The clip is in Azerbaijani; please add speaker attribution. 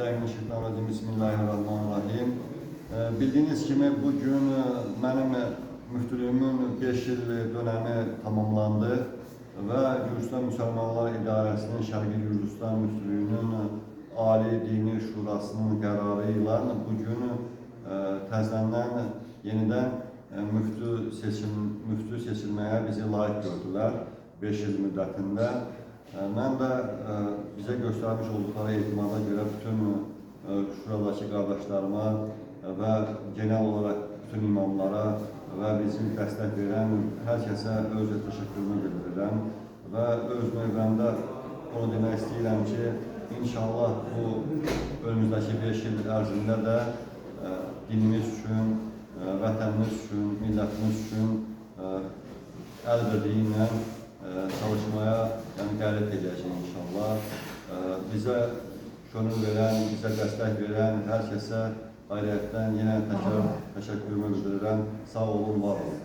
Speaker 1: Euzubillahimineşşeytanirracim. Bismillahirrahmanirrahim. Bildiyiniz kimi bugün mənim müftülüyümün 5 il dönəmi tamamlandı və Gürcüstan Müsəlmanlar İdarəsinin Şərqi Gürcüstan Müftülüyünün Ali Dini Şurasının qərarı ilə bugün təzədən yenidən müftü seçilməyə bizi layiq gördülər 5 il müddətində. Mən də bizə göstərmiş olduqları etimada görə bütün şuradakı qardaşlarıma və genel olaraq bütün imamlara və bizi dəstək verən hər kəsə öz təşəkkürümü bildirirəm və öz növbəmdə onu demək istəyirəm ki, inşallah bu önümüzdəki 5 il ərzində də dinimiz üçün, vətənimiz üçün, millətimiz üçün əl birliyi ilə çalışmaya yəni qeyrət edəcəyik inşallah. Bizə könül verən, bizə dəstək verən hər kəsə ayrıyətdən yenə təkrar təşəkkürümü bildirirəm. Sağ olun, var olun.